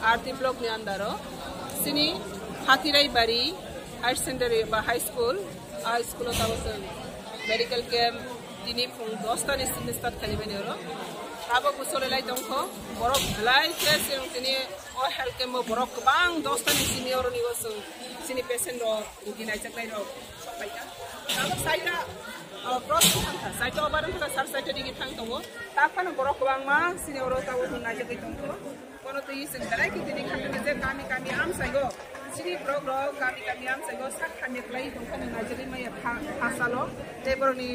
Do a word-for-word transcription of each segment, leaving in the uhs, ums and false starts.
R T block ni under o chini Hatirai Bari Higher Secondary ba High School, a school o tabuk chwng medical camp tini phung dosta ni simi start khalimani oro. Tabuk bo solilai tongkho, borok belai khe chwng tini o health camp o borok kwbang dosta ni simi oro ni o chwng chini patient rok rugi naijaknai rok sok phaikha. Tabuk saita, ah, cross thangkha, saita obar wngkha, sar saita digi thang tongo. Taphano borok kwbangma chini oro tabuk naijagwi tongkho. Bono twi chwng belai khe tini khatungma je kami kami amsaigo. Chini borok rok kami kami amsaigo sak hamya khlai tongkha nang naijagwi maya pha-, phasalo. Tei borokni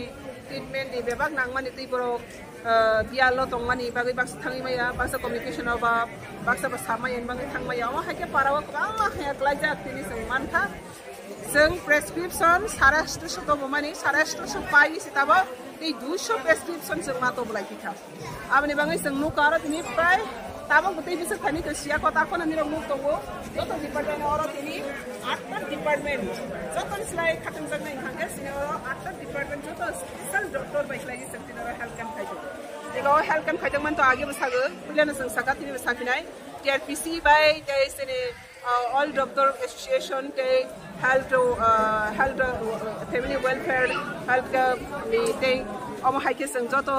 treatment ni bebak nangmani twi borok, ah, biyalo tongmani bagwi baksa thangwi maya, baksa communication o ba baksa ba samaya ni bagwi thangmaya. Omo hai khe para o kwbangma hamya khlaijak tini chwng mankha. Chwng prescription sare asto so tongmani, sare asto so pai se tabuk tei duiso prescription chwng ma tongbolai kha. Aboni bagwi chwng nukha aro tini prai tabuk bo tei bwswk thani tong siya kota phano nirok nuk tongo. Joto department oro tini atta department. Joto ni slai khatungjaknai hwnkha khe chini oro atta department joto special doctor bai khlai chwng tini oro health camp khai tongo. Tei o health camp khai tongmani to age bo sago, puilano chwng saka tini bo saphinai. T R P C bai tei chini, uh, All Doctor Association tei health, uh, health, uh, family welfare health camp ni tei omo hai khe chwng joto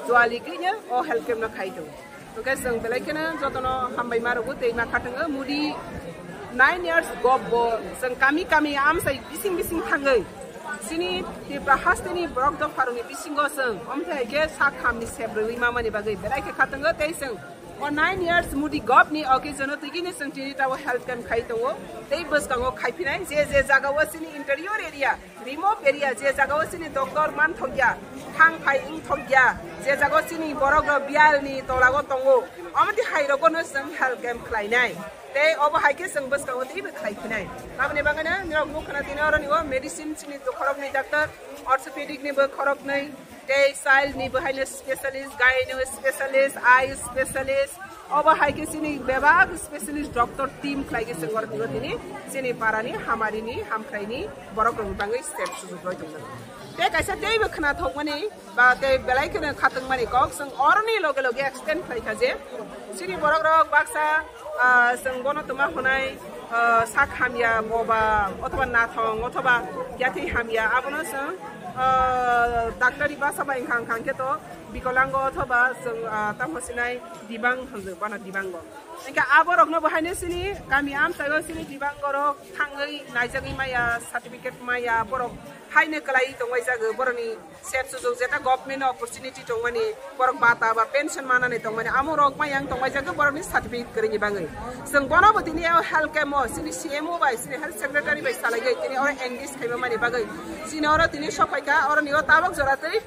juali khe o health camp no khai tongo. Hwnkhe chwng belai kheno jotono hambai ma rwgo tei ma khatungo mudi nine years gop bo chwng kami kami amsai bising bising thangwi chini Tripura hasteni borok dopharokni bisingo chwng omthe hai khe sak hamni sep rwui mamani bagwi belai khe khatungo tei chwng o nine years mudi gop ni occasion o twi gini chwng tini tabuk health camp khai tongo tei bwskango khai phinai je je jaga o chini interior area remote area je jaga o chini doctor man thokya, thang phai wng thokya, je jaga o chini borok rok biyal ni tola o tongo, omo twi hai rogo no chwng health camp khlai nai. Tei obo hai khe chwng bwskango teibo khlai phinai. Aboni bagwi no nirok nukha na tini oro ni o medicine chini khorok ni doctor, orthopedic ni bo khorok nwi, tei child ni bo haino specialist, gyno specialist, eye specialist, obo hai khe chini bebak specialist doctor team khlai khe chwng oro tini chini para ni hamari ni hamkrai ni borok rok ni bagwi step sujuk roi tong jago. Tei kaisa teibo khna thok mani ba tei belai kheno khatungmani kok chwng oroni loge loge extend khlai kha je chini borok rok baksa, ah, chwng bono tuma hwnai, ah, sak hamya boba othoba nathong othoba yathwi hamya abono chwng, ah, daktari basa bai wngkha wngkha khe to bikolango othoba chwng, ah, tamo sinai dibang hwnjak bana dibango. Hingke aborokno bo haino chini kami amchaio chini dibango rok thangwi naijagwi maya, certificate maya, borok haino kwlai tongwai jago, borokni sep sujuk jeta government opportunity tongmani, borok bata ba pension manani tongmani, amo rok maya wng tongwai jago borokni certificate kwrwini bagwi. Chwng bono bo tini o health camp o chini C M O bai, chini health secretary bai salaiwi tini oro engage khaima mani bagwi. Chini oro tini sokphaikha, oroni o tabok jora twi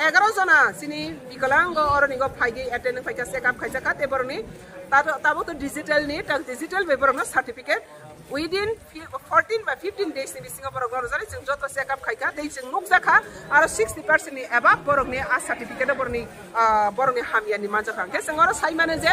egaro jona chini bikolango oroni go phaigwi attend wng phaikha, check up khaijak kha, tei borokni tato-, tabuk to digital ni, tak digital bai borokno certificate within fi-, fourteen ba fifteen days ni bisingo borok no rwjani chwng joto check up khaikha, tei chwng nukjakha aro sixty percent ni above borokni a certificate borokni, ah, borokni hamya ni manjakha. Hwnkhe chwng oro sai mano je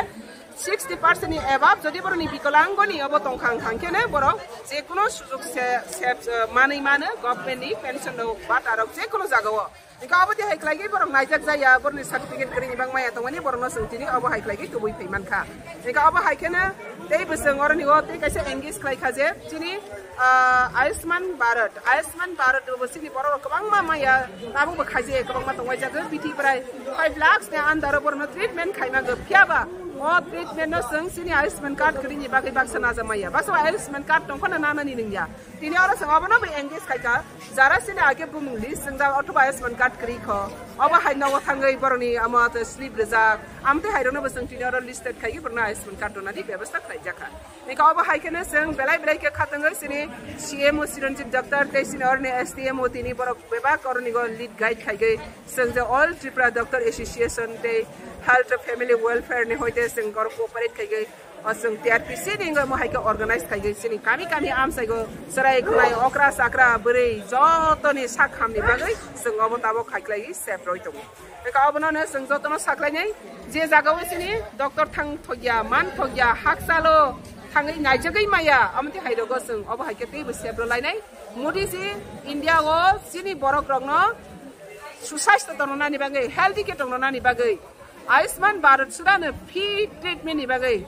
sixty percent ni above jodi borokni bikolango ni obo tongkha wngkha, hwnkhe ne borok jekunu sujuk se, se, manwi mano government ni pension rok bata rok jekunu jagao. Hingke obo twi hai khlaigwi borok naijak jaya, borokni certificate kwrwini bangma ya tongmani borokno chwng tini obo hai khlaigwi tubui phai mankha. Hingke obo hai kheno tei bwswng oroni o tei kaisa engage khlai kha je chini, ah, Ayushman Bharat, Ayushman Bharat bo chini borok rok kwbangma maya tabuk bo khaijak kwbangma tongwai jago biti bwrai five lakhs ni under o borokno treatment khaima go phiya ba o treatment no chwng chini Ayushman card kwrwini bagwi baksa naja maya, baksa Ayushman card tongphano nanani nungya. Tini oro chwng obono bo engage khaikha, jara chini age bumung list swngjak othoba Ayushman card kwrwi kho, obo hai nogo thangwi borokni amo tei slip rijak, amtwi hairokno bo chwng tini oro listed khaigwi borokno Ayushman card rwnani bebostha khlaijakha. Hingkhe obo hai kheno chwng belai belai khe khatungwi chini C M O Chiranjeev Doctor tei chini oroni S D M O tini borok bebak oroni go lead guide khaigwi chwng je All Tripura Doctor Association tei Health Family Welfare ni hoite chwng oro cooperate khaigwi. O chwng T R P C ni wngwi omo hai khe organize khaigwi chini kami kami amchaigo chwrai khwlai okra chakra bwrwi jotoni sak hamni bagwi chwng obo tabuk khai khlaiwi sep rwi tongo. Hwnkhe obono no chwng jotono saklainai je jagao chini doctor thang thokya man thokya hakchalo thangwi naijagwi maya omo twi hai rogo chwng obo hai khe teibo sep rw lainai. Modi ji India o chini borok rokno susaisto tongna nani bagwi healthy khe tongna nani bagwi Ayushman Bharat Sudhano free treatment ni bagwi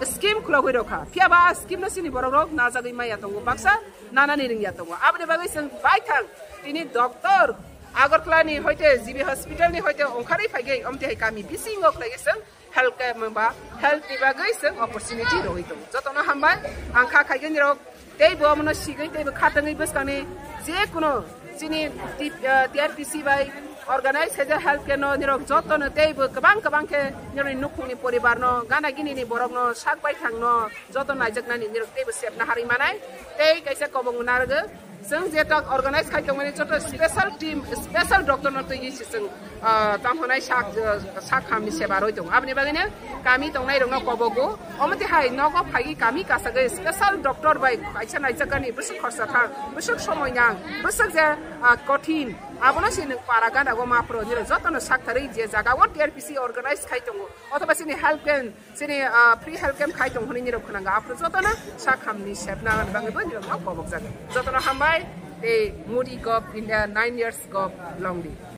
scheme khulogwi rokha. Phiya ba a scheme no chini borok rok najagwi maya tongo, baksa nanani ringya tongo. Aboni bagwi chwng baithang tini doctor Agartala ni hoite G B hospital ni hoite ongkharwi phaigwi omtihai kami bisingo khlaiwi chwng health care mamba health ni bagwi chwng opportunity rogwi tongo. Jotono hambai ang kha khaigwi rok tei bo omono sigwi tei bo khatangwi bwskangni je kuno chini T-, eh, T R P C bai organize khaijak health care no nirok jotono tei bo kwbang kwbang khe nirokni nukhungni poribar no gana gini ni borok no sak bai thang no joto naijaknani nirok tei bo sepna harwi manai tei kaisa kobong narwgo. Chwng je tak organize khai tongmani joto special team, special doctor no twi si chwng, ah, tamo hwnai sak, ah, sak hamni seba roi tongo. Aboni bagwi no kami tongnai rok no kobogo. Omo twi hai nogo phagi kami kasagwi special doctor bai kaisa naijakani bwswk khorsa thang, bwswk somoi nang, bwswk je, ah, kothin. Abono si nwng para gana go ma pro nirok joto no sak tharwi je jaga o T R P C organize khai tongo. Othoba sini health camp, sini, ah, free health camp khai tong hwnwi nirok khwnango. Aphuru jotono sak hamni sepna bagwi bo nirok no kobok jago. Jotono hambai, tei Modi Gov India nine years Gov long live.